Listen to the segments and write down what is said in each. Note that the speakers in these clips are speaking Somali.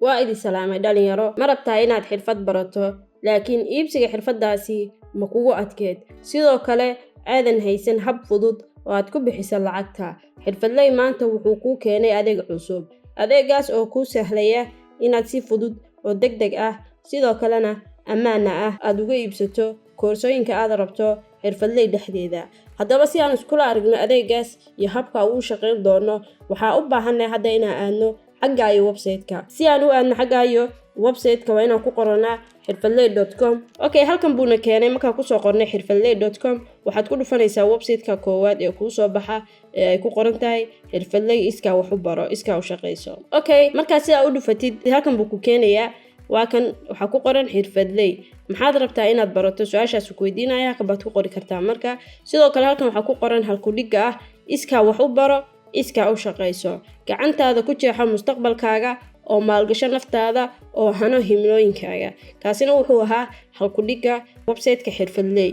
Waa idin salaamay, dhalinyaro. Ma rabtaa inaad xirfad barato, laakiin iibsiga xirfaddaasi ma kugu adkeed? Sidoo kale aadan haysan hab fudud oo aad ku bixiso lacagta? Xirfadley maanta wuxuu kuu keenay adeeg cusub, adeegaas oo kuu sahlaya inaad si fudud oo deg deg ah, sidoo kalena ammaana ah, aad uga iibsato koorsooyinka aad rabto Xirfadley dhexdeeda. Haddaba, si aan iskula aragno adeegaas iyo habka uu shaqayn doono, waxaa u baahannahay hadda inaan aadno xagga iyo website-ka. Si aan u aadno xagga iyo website-ka, waa inaan ku qoranaa xirfadley.com. Okay, halkan buuna keenay. Markaan kusoo qornay xirfadley.com, waxaad ku dhufanaysaa website-ka koowaad ee kuu soo baxa ee ay ku qoran tahay "Xirfadley, iskaa wax u baro, iskaa u shaqayso". Okay, markaa sidaa u dhufatid, halkan buu ku keenayaa. Waa kan, waxaa ku qoran "Xirfadley". Maxaad rabtaa inaad barato? Su-aashaas ku weydiinaya, halkan baad ku qori kartaa. Marka sidoo kale halkan waxaa ku qoran halkudhigga ah "Iskaa wax u baro, iskaa u shaqayso. Gacantaada ku jeexo mustaqbalkaaga oo maalgasho naftaada oo hano himlooyinkaaga". Kaasina wuxuu ahaa halkudhigga website-ka Xirfadley.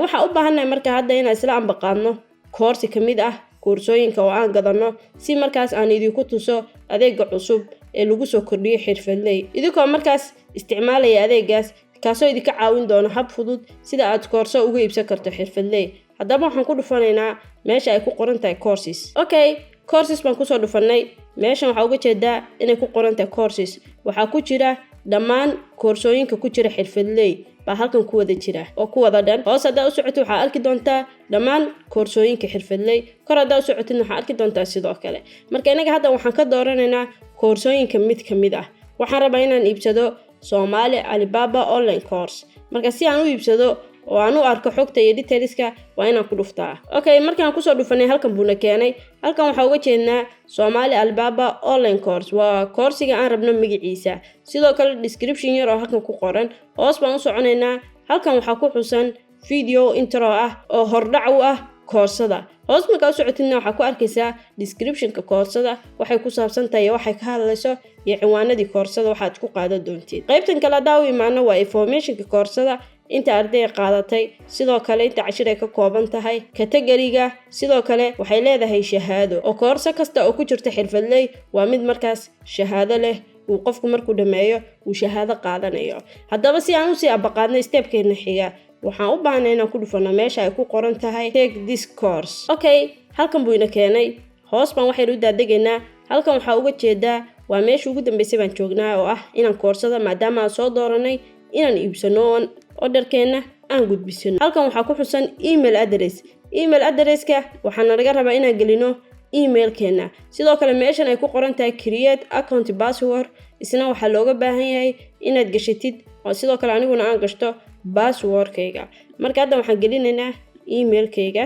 Waxaa u baahannahay marka hadda inaan isla ambaqaadno koorsi ka mid ah koorsooyinka oo aan gadanno, si markaas aan idinku tuso adeega cusub ee lagu soo kordhiyey Xirfadley, idinkoo markaas isticmaalaya adeegaas, kaasoo idinka caawin doono hab fudud sida aad koorso uga iibsan karto Xirfadley. Haddaba, waxaan ku dhufanaynaa meesha ay ku qoran tahay "Courses". Okay, "Courses" baan kusoo dhufannay. Meeshan waxaa uga jeedaa inay ku qoran tahay "Courses". Waxaa ku jira dhammaan koorsooyinka ku jira Xirfadley baa halkan ku wada jira oo ku wada dhan. Hoos haddaa u socotid, waxaa arki doontaa dhammaan koorsooyinka Xirfadley. Kor haddaa u socotidna, waxaa arki doontaa sidoo kale. Marka innaga hadda waxaan ka dooranaynaa koorsooyinka mid ka mid ah. Waxaan rabaa inaan iibsado Soomaali Alibaba online course. Marka si aan u iibsado oo aan u arko xogta iyo detailska, waa inaan ku dhuftaa. Okay, markaan kusoo dhufanay, halkan buuna keenay. Halkan waxaa uga jeednaa Soomaali Alibaba online course, waa koorsiga aan rabno magaciisa. Sidoo kale description yar oo halkan ku qoran. Hoos baan u soconaynaa. Halkan waxaa ku xusan video intro ah oo hordhac u ah koorsada. Hoos markaa u socotidna, waxaa ku arkaysaa descriptionka koorsada, waxay ku saabsan tahay iyo waxay ka hadlayso iyo ciwaanadii koorsada waxaad ku qaadan doontid. Qaybtan kale haddaa u imaano, waa informationka koorsada, inta ardayga qaadatay, sidoo kale inta cashir ay ka kooban tahay, categoryga. Sidoo kale waxay leedahay shahaado, oo koorso kasta oo ku jirta Xirfadley waa mid markaas shahaado leh, uu qofku markuu dhammeeyo uu shahaado qaadanayo. Haddaba, si aan usii abaqaadno stepkeena xiga, waxaan u baahnay inaan ku dhufano meesha ay ku qoran tahay "Take this course". Okay, halkan buu ina keenay. Hoos baan waxaynu u daadegaynaa. Halkan waxaa uga jeedaa waa meesha ugu dambeysay baan joognaa, oo ah inaan koorsada, maadaama aan soo dooranay, inaan iibsano oon orderkeenna aan gudbisano. Halkan waxaa ku xusan email address. Email addresska waxaana laga rabaa inaan gelino emailkeena. Sidoo kale meeshan ay ku qoran tahay "Create account password", isna waxaa looga baahan yahay inaad gashatid oo sidoo kale aniguna aan gashto passwordkayga. Marka hadda waxaan gelinaynaa emailkayga,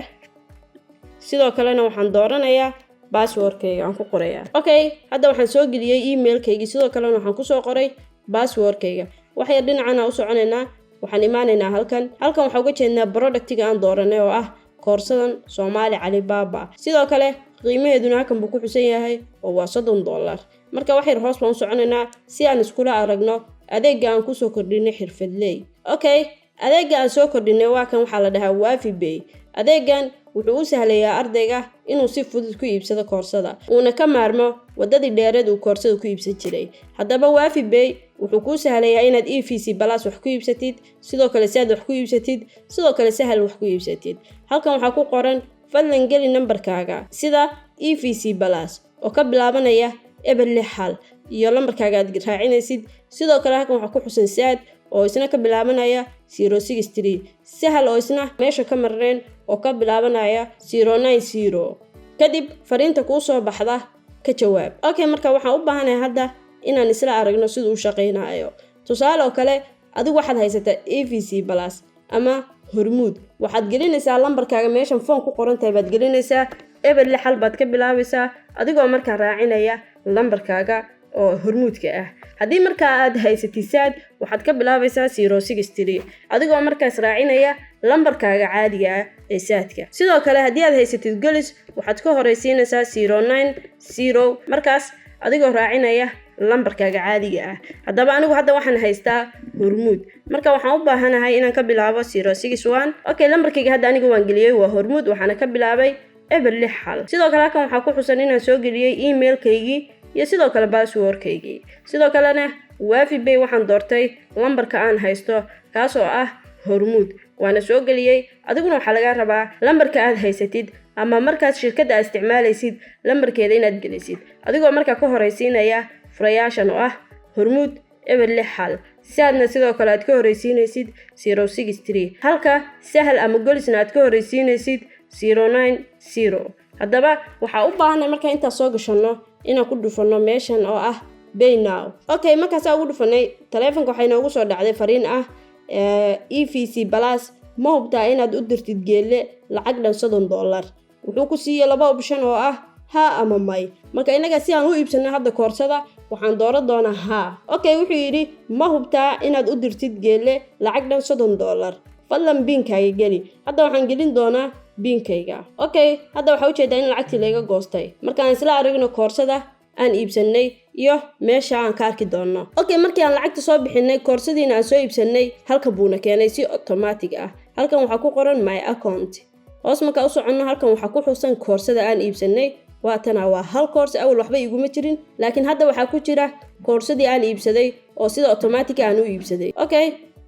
sidoo kalena waxaan dooranayaa passwordkayga aan ku qorayaa. Okay, hadda waxaan soo geliyey emailkaygii, sidoo kalena waxaan kusoo qoray passwordkayga. Waxyar dhinacana u soconaynaa, waxaan imaanaynaa halkan. Halkan waxaa uga jeednaa productiga aan dooranay, oo ah koorsadan Soomaali Alibaba. Sidoo kale qiimaheeduna halkan buu ku xusan yahay, oo waa $30. Marka waxyar hoos baan u soconaynaa si aan iskula aragno adeegga aan kusoo kordhinay Xirfadley. Okay, adeegga aan soo kordhinay waa kan. Waxaa la dhahaa Waafi Pay. Adeeggan wuxuu u sahlayaa ardayga inuu si fudud ku iibsado koorsada, uuna ka maarmo waddadii dheereed uu koorsada ku iibsan jiray. Haddaba, Waafi Pay wuxuu kuu sahlayaa inaad EVC Plus wax ku iibsatid, sidoo kale Zaad wax ku iibsatid, sidoo kale Sahal wax ku iibsatid. Halkan waxaa ku qoran "Fadlan geli nambarkaaga", sida EVC Plus oo ka bilaabanaya 061 iyo lambarkaaga aad raacinaysid. Sidoo kale halkan waxaa ku xusan Zaad oo isna ka bilaabanaya 063, Sahal oo isna meesha ka marneen oo ka bilaabanaya 090. Kadib fariinta kuu soo baxda ka jawaab. Okay, marka waxaan u baahanahay hadda inaan isla aragno siduu u shaqaynayo. Tusaale oo kale, adigu waxaad haysataa EVC Plus ama Hormuud. Waxaad gelinaysaa lambarkaaga. Meeshan phone ku qoran tahay baad gelinaysaa. 060 baad ka bilaabaysaa, adigoo markaa raacinaya lambarkaaga oo Hormuudka ah. Haddii markaa aad haysatid Zaad, waxaad ka bilaabaysaa 063, adigoo markaas raacinaya lambarkaaga caadiga ah ee Zaadka. Sidoo kale haddii aad haysatid Golis, waxaad ka horeysiinaysaa 090, markaas adigoo raacinaya lambarkaaga caadiga ah. Haddaba, anigu hadda waxaan haystaa Hormuud, marka waxaan u baahanahay inaan ka bilaabo 061. Okay, lambarkayga hadda aniga waan geliyey, waa Hormuud, waxaana ka bilaabay 061. Sidoo kale halkan waxaa ku xusan inaan soo geliyey emailkaygii. iyo sidoo kale passwordkaygii. Sidoo kalena Waafi Pay waxaan doortay lambarka aan haysto, kaas oo ah Hormuud, waana soo geliyey. Adiguna waxaa lagaa rabaa lambarka aad haysatid ama markaas shirkadda aad isticmaalaysid lambarkeeda inaad gelisid, adigoo markaa ka horeysiinaya furayaashan oo ah Hormuud 061, Saadna sidoo kale aad ka horeysiinaysid 063, halka Sahal ama Golisna aad ka horeysiinaysid 090. Haddaba waxaa u baahanay markaa intaas soo gashanno inaan ku dhufanno meeshan oo ah "Pay now". Okay, markaasaa ugu dhufanay taleefonka, waxay noogu soo dhacday fariin ah "EVC Plus, ma hubtaa inaad u dirtid Geelle lacag dhan $30?" Wuxuu ku siiyey laba option oo ah haa ama may. Marka innaga si aan u iibsano hadda koorsada, waxaan dooran doonaa haa. Okay, wuxuu yidhi: "Ma hubtaa inaad u dirtid Geelle lacag dhan $30? Fadlan PIN-kaaga geli." Hadda waxaan gelin doonaa PIN-kayga. Okay, hadda waxaa ujeedaa in lacagtii layga goostay. Markaan isla aragno koorsada aan iibsanay iyo meesha aan ka arki doonno. Okay, markii aan lacagta soo bixinay, koorsadiina aan soo iibsanay, halka buuna keenay si automatic ah. Halkan waxaa ku qoran "My account". Hoos markaa u soconno, halkan waxaa ku xusan koorsada aan iibsanay. Waatana, waa hal koorsi. Awal waxba iguma jirin, laakiin hadda waxaa ku jira koorsadii aan iibsaday oo sida automatic aan u iibsaday. Okay,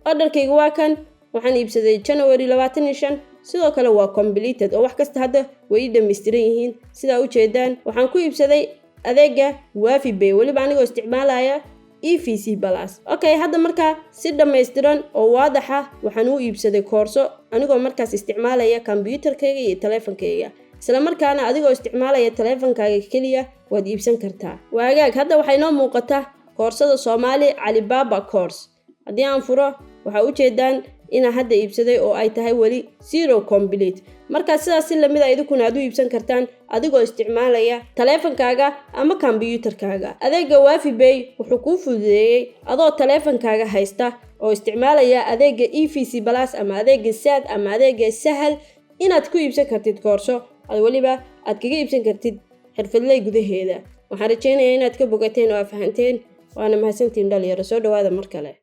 orderkayga waa kan. Waxaan iibsaday January 25. Sidoo kale waa completed oo wax kasta hadda way ii dhammaystiran yihiin. Sidaa u jeedaan, waxaan ku iibsaday adeega Waafi Pay, weliba anigoo isticmaalaya EVC Plus. Okay, hadda markaa si dhammaystiran oo waadaxa waxaan u iibsaday koorso anigoo markaas isticmaalaya kombyuutarkayga iyo taleefankayga. Isla markaana adigoo isticmaalaya taleefankaaga keliya waad iibsan kartaa. Waagaag, hadda waxay noo muuqata koorsada Soomaali Alibaba course. Haddii aan furo, waxaa ujeedaan inaan hadda iibsaday oo ay tahay weli zero complete. Markaa sidaas si lamid a idinkuna aad u iibsan kartaan adigoo isticmaalaya taleefankaaga ama kombyuutarkaaga. Adeega Waafi Pay wuxuu kuu fududeeyey adoo taleefankaaga haysta oo isticmaalaya adeega EVC Plus ama adeega Saad ama adeega Sahal inaad ku iibsan kartid koorso, aad weliba aad kaga iibsan kartid Xirfadley gudaheeda. Waxaan rajeynayaa inaad ka bogateen oo aad fahanteen, waana mahadsantiin dhalinyaro. Soo dhawaada mar kale.